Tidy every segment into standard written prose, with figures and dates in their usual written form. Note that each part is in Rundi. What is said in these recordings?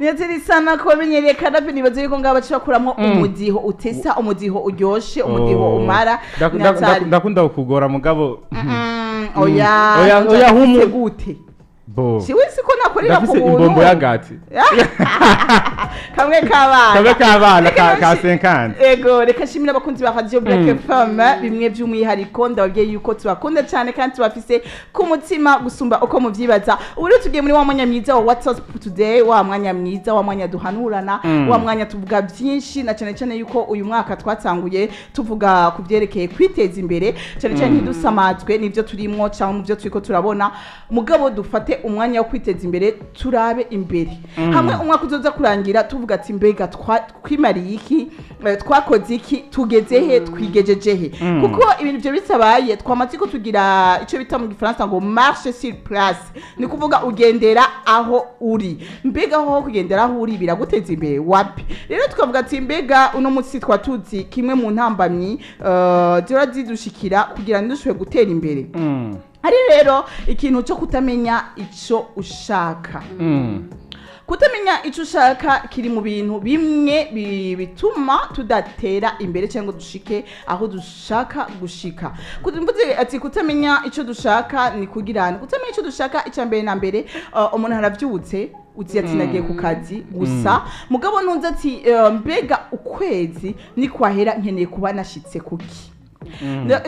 Niyo sana kubamenyereye kadafi, nibaze yuko ngaba baca bakuramwo umudiho utesa, umudiho uryoshe, umudiho umara. Ni hatari. Ndakunda kukugora mugabo. Oya. Oya, oya, gute? Bo. Siwe siko nakorera ku Ndafise buntu. imbombo y'agati. Kamwe k'abana. Kamwe k'abana Reka ka 50. Ego, reka nshimire abakunzi ba Radio Black FM bimwe by'umwihariko. Ndababwiye yuko tubakunda cyane kandi tubafise ku mutima gusumba uko muvyibaza. Ubu rero tugiye muri wa mwanya mwiza wa What's Up Today, wa mwanya mwiza, wa mwanya duhanurana, wa mwanya tuvuga byinshi, na cyane cyane yuko uyu mwaka twatanguye tuvuga ku byerekeye kwiteza imbere cyane cyane, ntidusamazwe n'ibyo turimwo cyangwa mu byo turiko turabona, mugabo dufate umwanya wo kwiteza imbere, turabe imbere hamwe umwaka uzoza kurangira tuvuga ati: "Mbega twimariye iki? Twakoze iki? Tugeze he? Twigejeje he?" Kuko ibintu ibyo bitabaye, twamaze ko tugira icyo bita mu Gifaransa ngo marche sur place, ni kuvuga ugendera aho uri. Mbega aho kugendera aho uri biraguteza imbere? Wapi. Rero tukavuga ati: mbega uno munsi twa tuzi kimwe mu ntambamyi zihora zidushikira kugira ngo dushobore gutera imbere? Hari rero ikintu cyo kutamenya ico ushaka. Kutamenya icyo ushaka kiri mu bintu bimwe bituma tudatera imbere cyangwa ngo dushike aho dushaka gushika. Mvuze ati kutamenya icyo dushaka ni kugira ngo kutamenya icyo dushaka, icya mbere na mbere, umuntu aravyutse, uzi ati nagiye ku kazi gusa, mugabo ntunze ati mbega ukwezi nikwahera nkeneye kuba nashitse kuki?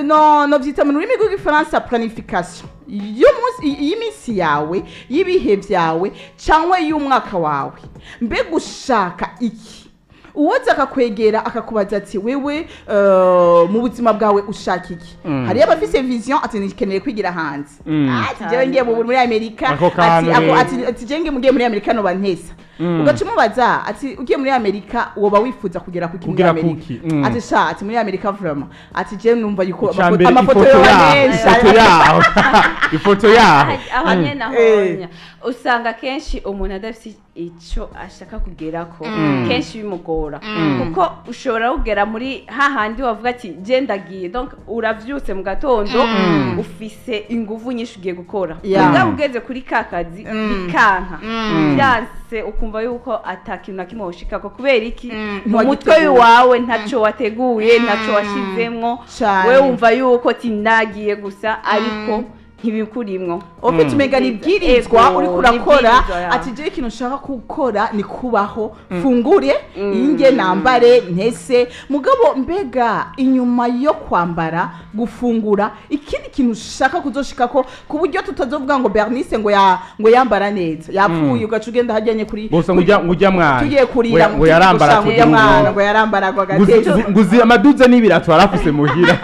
No vyita mu rurimi rw'Igifaransa planification y'umunsi, y'iminsi yawe, y'ibihe byawe cyangwa y'umwaka wawe. Mbega ushaka iki? Uwoza akakwegera akakubaza ati: "Wewe, mu buzima bwawe ushaka iki?" Hariyo abafise vision ati: "Nikeneye kwigira hanze." Ati: "Jewe ngiye muri Amerika." Ako Ati kantu rero. Ati: "Jewe ngiye muri Amerika noba ntesa." Ugaca umubaza ati: "Ugiye muri Amerika woba wifuza kugera kuki muri Kugera Amerika?" kuki? Ati: "Sha," ati, "muri Amerika vraiment," ati, "jewe numva yuko Ica mbere, amafoto ifoto yoba yaho, menshi." ifoto yaho, ifoto yaho. Aho nyene ahonya usanga kenshi umuntu adafite icyo ashaka kugerako, kenshi bimugora, kuko ushobora kugera muri hahandi wavuga ati: "Je ndagiye." Donc uravyutse mu gatondo, ufise inguvu nyinshi, ugiye gukora, mugabo ugeze kuri ka kazi bikanka, byanse, ukumva yuko ata kintu na kimwe woshikako. Kubera iki? Mu mutwe Ntiwagiteguye. wawe ntaco wateguye, ntaco washizemwo. Cane. We wumva yuko ati nagiye gusa, ariko ntibikurimwo. Ufite umenga ni ibwirizwa Ego, uriko urakora. ni ibwirizwa, ya. Ati: "Jewe ikintu nshaka gukora ni kubaho, fungure, inge nambare, ntese." Mugabo mbega inyuma yo kwambara, gufungura, ikindi kintu ushaka kuzoshikako, ku buryo tutazovuga ngo Bernice ngo ya ngo yambara neza yapfuye, ugaca ugenda hajyanye kuri Gusa ngo ujya mwana tugiye kurira ngo yarambara. Ngo ujya mwana ngo yarambara ngo agateke. Nguzi amaduze n'ibirato yarafise muhira,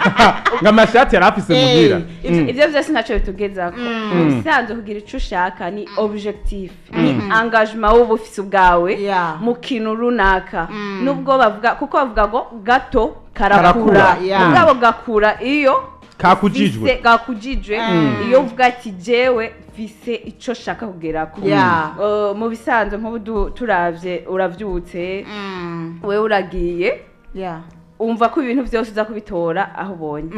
ngo amashati yarafise muhira. Ivyo vyose ntacyo bitugezako. Mu bisanzwe kugira ico ushaka ni objectif, ni engagement wowe ufise ubwawe mu kintu runaka. Nubwo bavuga, kuko bavuga ngo gato karakura, Karakura. Mugabo gakura iyo Kakujijwe. Gakujijwe, iyo uvuga ati: "Jewe mfise ico shaka kugerako." Mu bisanzwe nk'ubu turavye, uravyutse, wewe uragiye, umva ko ibintu byose uza kubitora aho ubonye.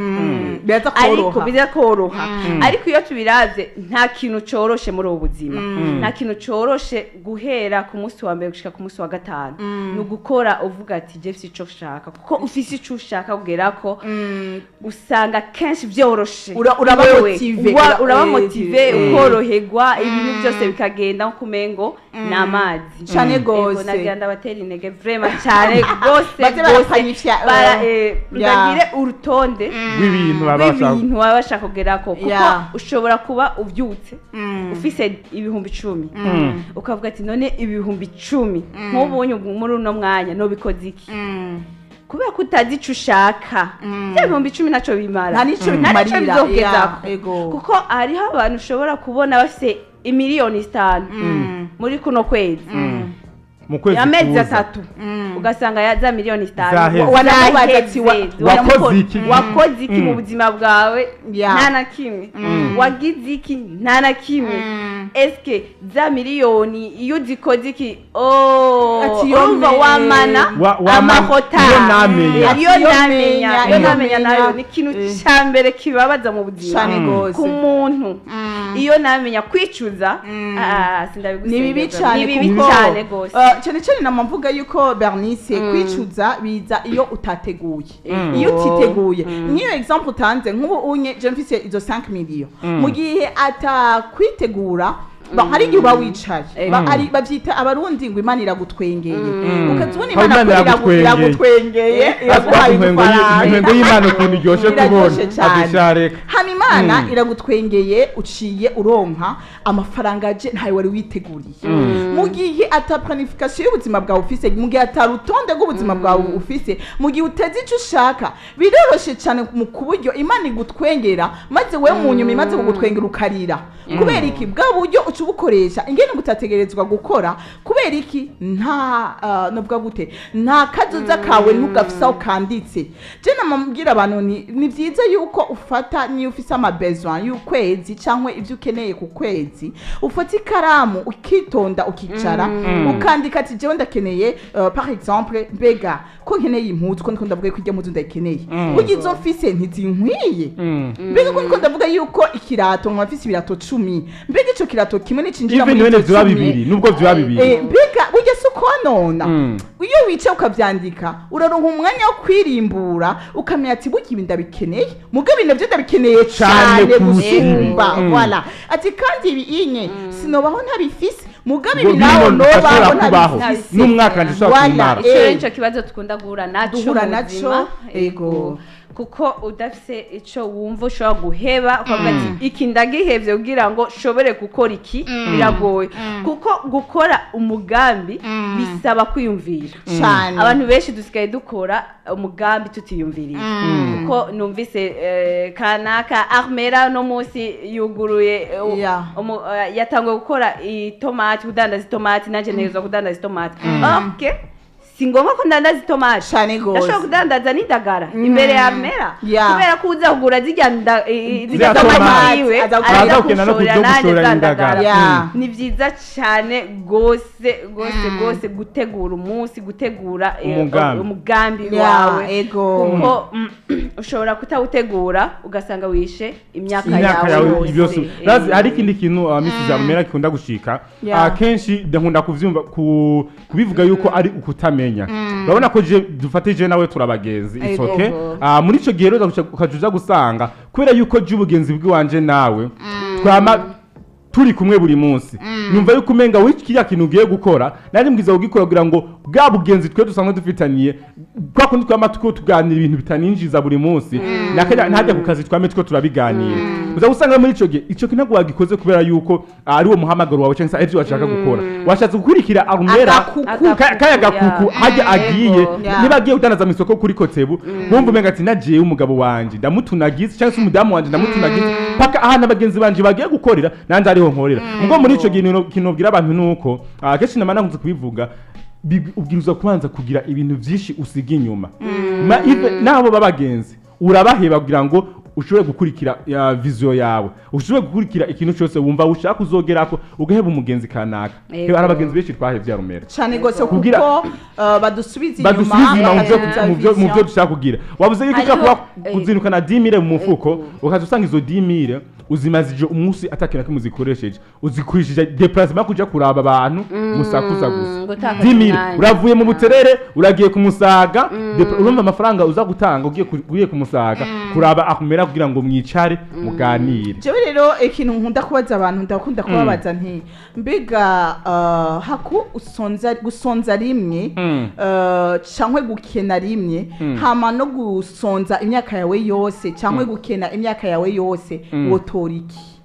Biraza Ariko koroha. Biza koroha, ariko iyo tubiravye nta kintu coroshe muri ubu buzima, nta kintu coroshe. Guhera ku munsi wa mbere gushika ku munsi wa gatanu ni ugukora uvuga ati: "Je mfise ico nshaka," kuko ufise ico ushaka kugerako usanga kenshi vyoroshe. Uraba Wewe, motivé. Uraba motivé, ukoroherwa, ibintu byose bikagenda nko kumengo ni amazi. Cane Ego, gose. Nagira ndabatera intege vraiment cane gose Baze gose. barapanyifya, Bagire urutonde rw'ibintu baba bashaka. rw'ibintu baba bashaka kugerako, kuko ushobora kuba ubyutse ufise 10.000, ukavuga ati: "None 10.000 nk'ubunye muri uno mwanya nobikoze iki?" Kubera ko utazi ico ushaka, bya 10.000 ntaco bimara. Nta n'ico Nta n'ico bikumarira, bizokugezako. yeah, ego. Kuko hariho abantu ushobora kubona bafise imiliyoni 5 muri kuno kwezi, Mu kwezi amezi kuza. 3, ugasanga ya za miliyoni 5 Zaheze. Wanamubaza ati zaheze. Wakoze iki? Wakoze iki mu buzima bwawe? Nta na kimwe. Wagize iki? Nta na kimwe. Eske za miliyoni iyo uzikoze iki? Oh, Ati yo urumva wamana amahota. Iyo namenya. Iyo Iyo namenya, menya, iyo iyo namenya nayo menya. ni ikintu cya mbere kibabaza mu buzima Cane gose. ku muntu. Iyo namenya kwicuza, ah, Ni bibi sindabigusengeza. cyane. Ni bibi Kuko, cyane gose. Cyane cyane nama mvuga yuko, Bernice, kwicuza biza iyo utateguye, iyo utiteguye. Nk'iyo exemple utanze, nk'ubu unye je mfise izo 5 millions, mu gihe atakwitegura. Bon, hari igihe uba wicaye, bavyita abarundi ngo Imana iragutwengeye, ukazibona Aho Imana Imana ko iragutwengeye. Iragutwengeye, iraguhaye udufaranga. Intwengo y'Imana ukuntu iryoshe kubona. Iraryoshe cyane. Abishareka. Hama Imana iragutwengeye, uciye uronka amafaranga aje ntayo wari witeguriye. Mu gihe ata planification y'ubuzima bwawe ufise, mu gihe ata rutonde rw'ubuzima bwawe ufise, mu gihe uteze icyo ushaka, biroroshe cyane mu kuburyo Imana igutwengera, maze we mu nyuma imaze kugutwengera ukarira. Kubera iki? Bwa buryo uca ubukoresha ingene gutategerezwa gukora. Kubera iki? Nta novuga gute, nta kazoza kawe ntugafise aho kanditse. Je namabwira abantu ni byiza yuko ufata, niyo ufise ama besoin y'ukwezi cyangwa ibyo ukeneye ku kwezi, ufata ikaramu ukitonda, ukicara, ukandika ati jewe ndakeneye, par exemple, mbega ko nkeneye impuzu, ko ndiko ndavuga ko irya mpuzu ndayikeneye, burya izo mfise ntizinkwiye? Mbega ko ndiko ndavuga yuko ikirato, nkaba mfise ibirato 10, mbega ico kirato kimwe nicinjira Even muri wene ivyo vyoba 10, bibiri, nubwo vyoba bibiri. Mbega burya si ukonona? Iyo wicaye ukavyandika, uraronka umwanya wo kwirimbura, ukamenya ati burya ibi ndabikeneye, mugabo ibi navyo ndabikeneye Cane cane kurusha gusumba. ibi. Voilà, ati kandi ibi inye sinobaho ntabifise, mugabo Ngo ibi naho bino nobaho ntashobora kubaho ntabifise. n'umwaka ndishobora Voilà. kumara. Ico rero nico kibazo dukunda guhura naco Duhura mu naco, buzima. ego. Kuko udafise ico wumva ushobora guheba, ukavuga ati iki ndagihevye kugira ngo nshobore gukora iki, biragoye, kuko gukora umugambi bisaba kwiyumvira. Cane. Abantu benshi dusigaye dukora umugambi tutiyumviriye, kuko numvise kanaka Armera no munsi yuguruye, yatanguye gukora itomati, kudandaza itomati, nanjye ntegerezwa kudandaza itomati. Okay, si ngombwa ko ndandaza itomati. Cane gose. Ndashobora kudandaza n'indagara imbere ya Armera, kubera ko uza kugura zirya zirya Zirya tomati tomati. yiwe, Aza araza Aza kugenda no kunshorera no nanjye gushora za indagara. ndagara. Ni byiza cyane gose gose gose gutegura umunsi, gutegura Umugambi. umugambi wawe, ego. kuko ushobora kutawutegura ugasanga wishe imyaka Imyaka yawe yawe yose. byose. Urazi, hari ikindi kintu, Mrs. Armera, gikunda gushika. Akenshi ndakunda kuvyumva kubivuga yuko ari ukutamenya. Urabona ko je dufate, je nawe turabagenzi, it's Ego. okay. Muri ico gihe rero ukaja uza gusanga kubera yuko je ubugenzi bw'iwanje nawe twama turi kumwe buri munsi, numva yuko umenga wiki kiriya kintu ugiye gukora nari mbwiza kugikora kugira ngo bwa bugenzi twe dusanzwe dufitaniye, kwa kundi twama tuko tuganira ibintu bitaninjiza buri munsi, nakajya ntajya ku kazi, twame two turabiganira. Uza gusanga muri ico gihe ico kintu ntabwo wagikoze kubera yuko ari uwo muhamagaro wawe cyangwa se arivyo washaka gukora. Washatse gukurikira Arumera. Agakuku. Kaya gakuku hajya agiye. Niba agiye kudandaza mu isoko kuri Kotebu, wumva umenga ati nagiye umugabo wanje ndamutunagize, cyangwa se umudamu wanje ndamutunagize, paka ahantu abagenzi banje bagiye gukorera nanjye ariho nkorera. Ubwo muri ico gihe kintu nobwira abantu nuko akenshi nama nakunze kubivuga, ubwirizwa kubanza kugira ibintu vyinshi usiga inyuma. Ma even nabo babagenzi urabaheba kugira ngo ushobore gukurikira ya vision yawe, ushobore gukurikira ikintu cyose wumva ushaka kuzogerako, ugaheba umugenzi kanaka. Hari abagenzi benshi twahevye, Arumera. Cane gose, kuko badusubiza inyuma, Badusubiza inyuma bakatubuza mu byo vision. dushaka kugira. Wabuze yuko ushobora kuba kuzindukana 10 000 mu mufuko, ukaza usanga izo 10 000 uzimazije umunsi atakintu na kimwe uzikoresheje, uzikoresheje déplacement kuja kuraba abantu musakuza gusa. Gutakaza 10 000 umwanya. Uravuye mu Buterere uragiye kumusaga, urumva amafaranga uza gutanga ugiye ugiye kumusaga kuraba akumera kugira ngo mwicare muganire. Jewe rero ikintu nkunda kubaza abantu, ndakunda kubabaza nti mbega haku usonza, gusonza rimwe, cankwe gukena rimwe, hama no gusonza imyaka yawe yose cankwe gukena imyaka yawe yose, wotora iki?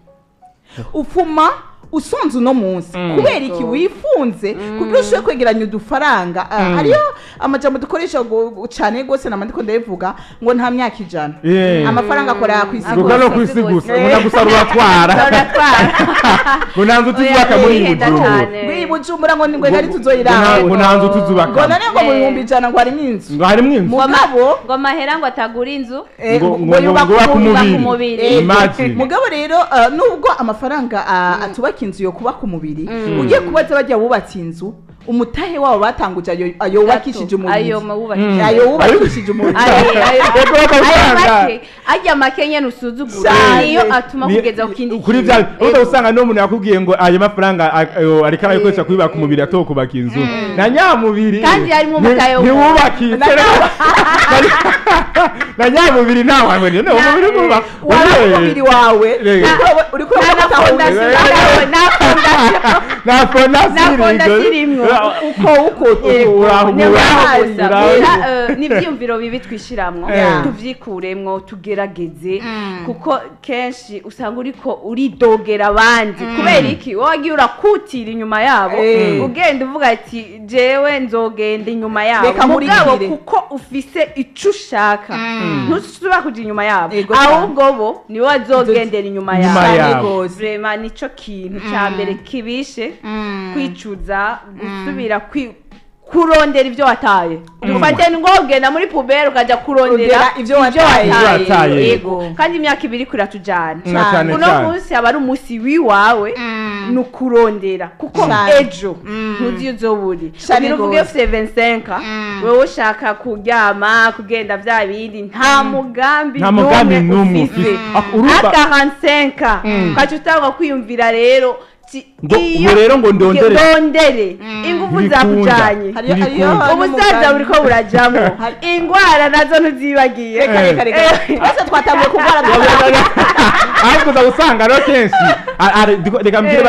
Ufuma usonze uno munsi kubera iki? Wifunze kugira ushobore kwegeranya udufaranga. Hariyo amajambo dukoresha cane gose, nama ndiko ndabivuga ngo nta myaka 100, amafaranga akora kwisi. Guka no kwisi gusa, ngo nagusara uratwara. Uratwara. Ngo nta nzu tuzubaka Oya, muri iyi wihenda Bujumbura. cane. Ngo iyi Bujumbura ngo ningwe nari Ngo tuzoyiraba. ngo nta nzu Ngo tuzubaka. none ngo mu 100,000 ngo harimo inzu. Ngo harimo inzu. Mugabo Ngo amahera ngo atagura inzu. Ngo ngo yubaka ngo umubiri. umubiri. Umubiri. Imagine. Mugabo rero nubwo amafaranga atubaka inzu yo kubaka umubiri, ugiye kubaza bajya bubatse inzu. Umutahe wabo batanguje ayo wubakishije umubiri, Ayo mawubakishije. Ayo wubakishije umubiri. Ego, bakabitanga. Ayo make, ajya make nyene usuzugura Cyane. niyo atuma kugeza ku kindi Kuri kintu. bya uza usanga n'umuntu yakubwiye ngo ayo mafaranga ayo ariko arayikoresha kuyubaka umubiri, atokubaka inzu na nyamubiri. Kandi harimo umutahe w'umuntu. Ntiwubakitse na nyamubiri, ntawe none umubiri wubaka. Waba umubiri wawe uriko Nta na urabona. fondasiyo, nta fondasiyo. Na fondasiyo. Na fondasiyo irimwo. Uko Uraho. Ni Uraho. gusa. Uraho. Gusa, n'ivyiyumviro bibi twishiramwo, tuvyikuremwo, tugerageze, kuko kenshi usanga uriko uridogera abandi. Kubera iki? Wowe wagiye urakutira inyuma yabo, ugenda uvuga ati: "Jewe nzogenda inyuma yabo." Reka Mugabo nkurikire. kuko ufise ico ushaka, ntusubira kuja inyuma yabo, ahubwo bo niwe wazogendera inyuma Inyuma yabo. yabo. Gose. Vraiment, nico kintu ca mbere kibishe, kwicuza, gusubira kurondera ibyo wataye. Dufate ngo ugenda muri poubelle, ukajya kurondera Kurondera ivyo wataye. Ivyo wataye. Yego, kandi imyaka 2 kuratujana. Na cyane Uno cyane. munsi aba ari umunsi wiwawe, ni ukurondera, kuko ejo ntuzi iyo uzoba uri. Cane Ugira uvuge gose. ufite 25, wewe ushaka kuryama, kugenda bya bindi, nta mugambi Nta mugambi n'umwe n'umwe ufise. ufise. Ah, urumva- A 45 ukaca utangwa kwiyumvira rero Ngo iyo ubu rero ngo ndondere. Ndondere ingufu Ntibikunda. zakujanye. Hariyo Ntibikunda. Ubusaza n'umugambi. buriko burajamwo, ingwara nazo ntuzibagiye. Reka, reka, reka. Twese twatanguye kurwara. Ariko uza gusanga rero kenshi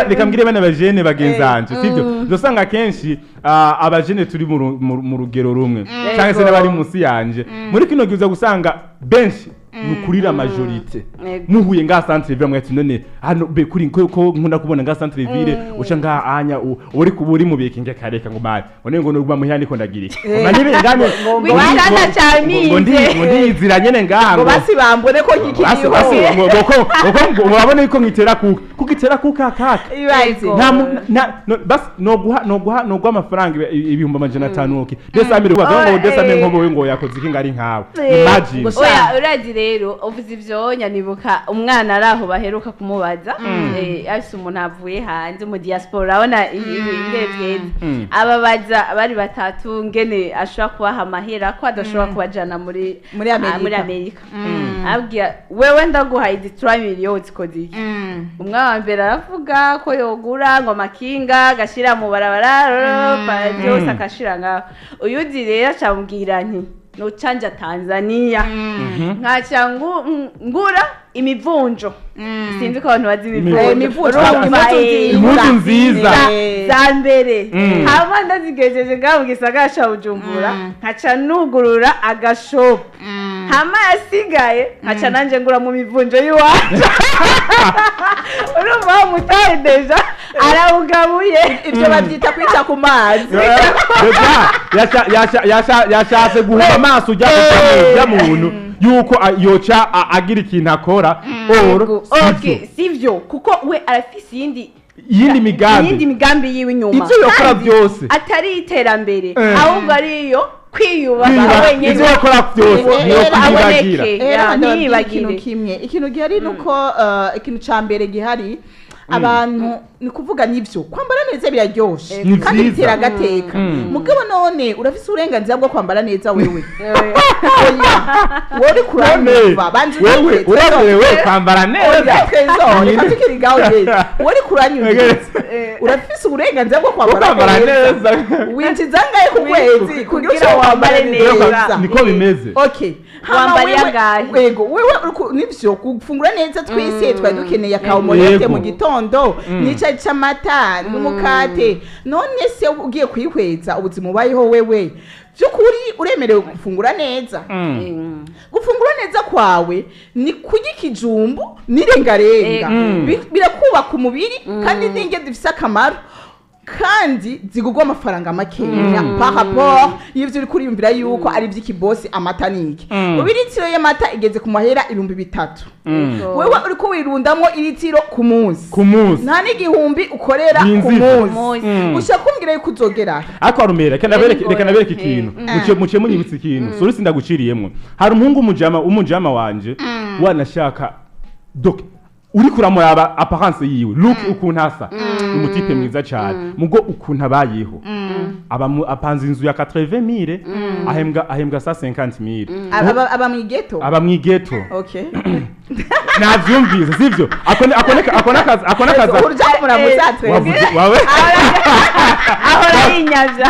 reka mbwire bene bajene bagenzanje, sibyo? Uzasanga kenshi abajene turi mu rugero rumwe cyangwa se n'abari munsi yanje muri kino gihe, uza gusanga benshi ni ukurira majorité. Muhuye ngaha centre ville, mwati: "None hano be kuri ko nkunda kubona ngaha centre ville uca ngaha anya uri kuba uri mu bikinge?" Kareka ngo mari none ngo nuguma muhira niko ndagira iki? Ngo nibe ngane Ngo igitanda ca ngo ndi mize. ngo ndiyizira nyene ngaha. Ngo basi bambone ko Basi nkikiriho. basi ngo murabona yuko nkitera kuka kuko itera kuka kaka. Ibaze. Yego. Nta na no, basi no guha amafaranga 500,000, okay, 200,000 ngo 200,000 ngo wowe ngo yakoze iki ngari nkawe? Imagine. Oya, urazi rero uvuze ivyo, nyanibuka umwana ari aho baheruka kumubaza, afise umuntu avuye hanze mu diaspora, urabona ingene vyeze, ababaza bari batatu ngene ashobora kubaha amahera ko adashobora kubajana muri Muri Amerika. Muri Amerika. Abwira: "Wewe ndaguhaye izi 3 miliyoni, zikoze iki?" Umwana wa mbere aravuga ko yogura ngo amakinga agashira mu barabara byose, akashira ngaho. Uyundi rero acamubwira nti: "Nocanja Tanzania, nkaca ngura imivunjo." Sinzi ko abantu bazi Imivunjo. imivunjo. Imivunjo, Urumva, impuzu nziza. Impuzu nziza. Za mbere, hama ndazigejeje ngaho mu gisagara ca Bujumbura, nkaca nugurura agashopu, hama yasigaye nkaca nanje ngura mu mivunjo y'iwacu. Urumva wa mutahe déjà arawugabuye. Ibyo babyita kwica ku mazi. Déjà yashatse guhuma amaso ujya muntu yuko yoca agira ikintu akora oro. Okay, sivyo, kuko we arafise iyindi iyindi migambi. Iyindi migambi yiwe inyuma. Ivyo yokora Kandi byose. atari iterambere, ahubwo ariyo kwiyubaka wenyine. Ivyo yakora byose niyo kwibagira. Aboneke. Rero Ya, ndababwira ntiyibagire. ikintu kimwe, ikintu gihari ni uko ikintu ca mbere gihari, abantu ni kuvuga nivyo kwambara neza biraryoshe Ni kandi vyiza. bitera agateka. Mugabo none urafise uburenganzira bwo kwambara neza wewe? Oya, wowe uri kuranyumva, banza wewe unyumve. uremerewe kwambara neza. Oya, Trésor, reka tukiri ngaho neza, wowe uri kuranyumva, urafise uburenganzira bwo Bwo kwambara kwambara neza? neza. Winjiza angahe ku kwezi kugira ushobore wambare kwambara neza? neza? Niko bimeze. Okay. Hama Wambara wewe- angahe? Yego, wewe nivyo gufungura neza, twese twari dukeneye akaomelette mu gitondo n'icayi c'amata n'umukate. None se ugiye kwihweza ubuzima ubayeho wewe, by'ukuri uremerewe gufungura neza? Gufungura neza kwawe ni kurya ikijumbu n'irengarenga. Birakubaka umubiri kandi n'indya zifise akamaro kandi zigurwa amafaranga makeya par rapport y'ivyo uri kuriyumvira yuko ari ivy'ikibosi. Amata niki? Ubu iritiro y'amata igeze ku mahera 3000. Wewe uriko wirundamwo iritiro ku munsi. Ku munsi. Nta n'igihumbi ukorera ku Yinziza. munsi. Munsi. Ushaka kumbwira yuko uzogerahe? Ariko harumera, reka nabereke ikintu. Muce munyibutsa ikintu, sorry, sindaguciriyemwo. Hari umuhungu umujama wanje wanashaka, donc uriko uramuraba apparence yiwe, look, ukuntu asa, ni umutipe mwiza cyane, mugo ukuntu abayeho. Aba apanze inzu ya 80 000, ahembwa 150 000. Aba mu ghetto? Aba mu ghetto. Okay. Navyumvise, sivyo? Ako nakazi. Uruja kumuramutsa twese. Wavuze wawe. Ahora yinyavya.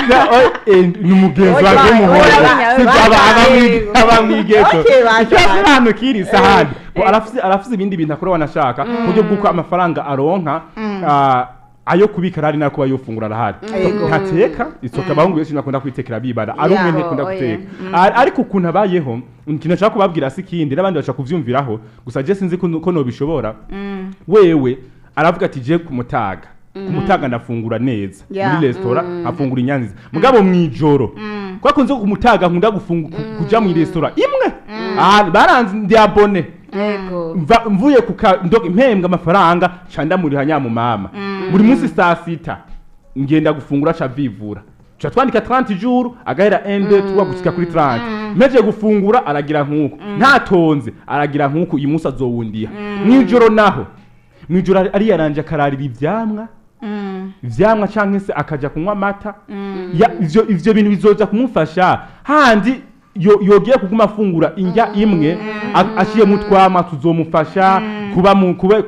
Ni umugenzi Oya, waje oya, w'umuhungu. oya, Sivyo, oya. aba mu ghetto. Okay, baje, Ikibazo baje. hano kiri sahani. Bo arafise ibindi bintu akora, wanashaka ku buryo bw'uko amafaranga aronka, ayo kubika arahari, n'ayo kuba yofungura arahari. Ntateka isoka. Abahungu benshi bakunda kwitekera, bibara ari umwe ntikunda guteka. Ariko ukuntu abayeho, ikintu nshaka kubabwira si ikindi, n'abandi bashaka kuvyumviraho gusa, je sinzi ko nobishobora. Wewe aravuga ati: "Je ku Mutaga ndafungura neza muri restaurant, nkafungura inyanziza, mugabo mwijoro kwa kunze ku Mutaga nkunda kuja mu restaurant imwe. Ah, baranzi, ndi abonné." Mvuye ku mpembwa amafaranga, ca ndamuriha nyamumama buri munsi saa sita ngenda gufungura, ca vivura, ca twandika 30 jours, agahera 1 2 3 gushika kuri 30. Mpejeje gufungura aragira nkuko ntatonze, aragira nkuko uyu munsi azowundiha. Mwijoro naho, mwijoro ariyaranje akararira ivyamwa canke se akaja kunywa amata. Ivyo bintu bizoza kumufasha handi yogiye kuguma afungura indya imwe, ashiyemo utwama tuzomufasha kuba mu kuba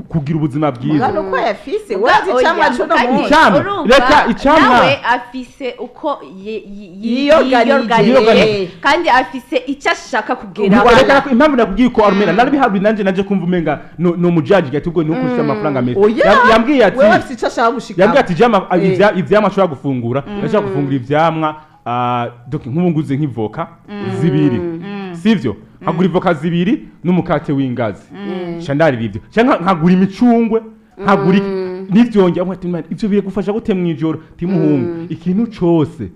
kugira ubuzima bwiza. Mugabo uko yafise wazi icamwa cuno Kandi munsi. Icamwa. Urumva, Reka icamwa. Nawe afise uko Yiyoganije. yiyoganije, kandi afise icyo ashaka kugeraho. Reka impamvu nakubwiye ko Arumena narabiharuye, nanje naje kumva umenga no mujaji gati ubwo nuko ufite amafaranga menshi. Oya. Yambwiye ati Wewe afise ico ashaka gushika. Yambwiye ati ivyamwa ashobora gufungura, ndashobora gufungura ivyamwa, donc nk'ubu nguze nk'ivoka zibiri, sivyo? Nkagura ivoka zibiri n'umukate w'ingazi, nca ndarira ivyo, canke nkagura imicungwe, nkagura iki nivyongera. Ati: "Man, ivyo bigufasha gute mw'ijoro?" Timuhungu, ikintu cose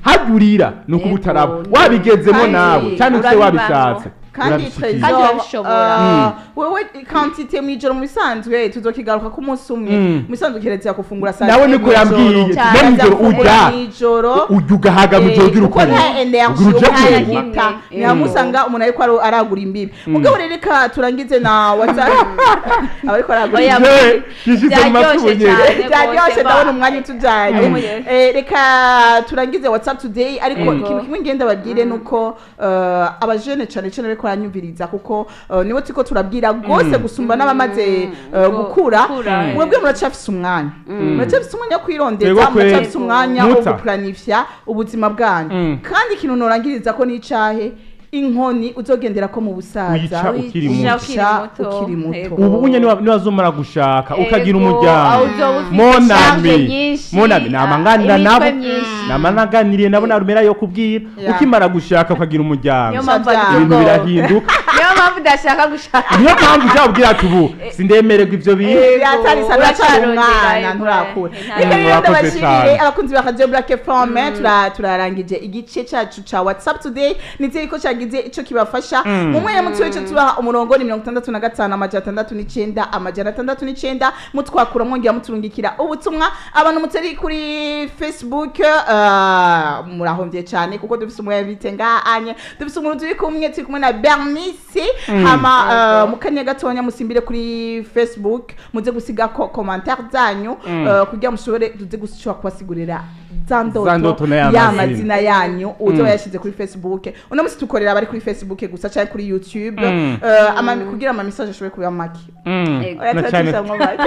hajya ni ukuba utaraba wabigezemo nawe cyane se urabibamwo. wabishatse, Kandi urabishikira. Trésor, Kandi urabishobora. Wewe quantité mw'ijoro mu bisanzwe tuzokigaruka ku munsi umwe. Mu bisanzwe kirezera gufungura saa Nawe sita niko mw'ijoro. yambwiye. Cyane. No mw'ijoro Gufungura urya mw'ijoro. Urya ugahaga mw'ijoro, ugira Kuko ukuntu nta energy ugira uje uba kurya. ufite, nihamwe usanga umuntu ariko aragura imbibi. Mugabo rero reka turangize na WhatsApp abariko aragura Oya, imbibi. Je, yishyize mu matwi Byaryoshe ubunyene. cyane. Byaryoshe, Rwose, ndabona umwanya utujanye. Reka turangize WhatsApp today, ariko ikintu kimwe ngenda babwire nuko abajene cane cane bariko baranyumviriza, kuko nibo turiko turabwira gose gusumba n'abamaze gukura. Gukura, eh. Mwebwe muracafise umwanya wo kwirondeza, Yego kweli. muracafise umwanya wo Muta. guplanifya ubuzima bwanyu. Kandi ikintu norangiriza ko n'icahe, inkoni uzogendera ko mu busaza Uyica ukiri Uyica muto. ukiri muto. Ukiri muto. Yego. Ubu unye niwazomara gushaka ukagira Yego, umuryango, aho uzoba ufite mon charge ami, nyinshi, mon ami, nama nganira imitwe nabo, myinshi. nama naganiriye nabo, narumera yo kubwira, ukimara gushaka ukagira umuryango, Niyo mpamvu Sha ibintu ubwoba. birahinduka. Niyo mpamvu udashaka gushaka. Niyo mpamvu ushaka ati: "Ubu sindemererwa ivyo bintu." Yatari sana, Uracarondera, umwana yego. nturakura. Nta- Reka rero Murakoze ndabashimire cyane. abakunzi ba Radio Black FM. Turarangije igice cyacu ca WhatsApp today, nizeye ko cyagize ico kibafasha. Mu mwanya muto w'ico tubaha umurongo ni 65 609 609, mutwakura mwongera muturungikira ubutumwa. Abantu mutari kuri Facebook, murahombye cyane, kuko dufise umwebite ngaha anye, dufise umuntu turi kumwe na Bernice. Hama mu kanya gatonya musimbire kuri Facebook muze gusiga ko commentaire zanyu, kugira mushobore tuze gushobora kubasigurira za Za ndoto ndoto na ya ya mazina. mazina yanyu uzoba yashize kuri Facebook. Uno musi tukorera abari kuri Facebook gusa canke kuri YouTube, kugira ama message ashobore kuba make. Yego. Oya, Na cyane tuba make.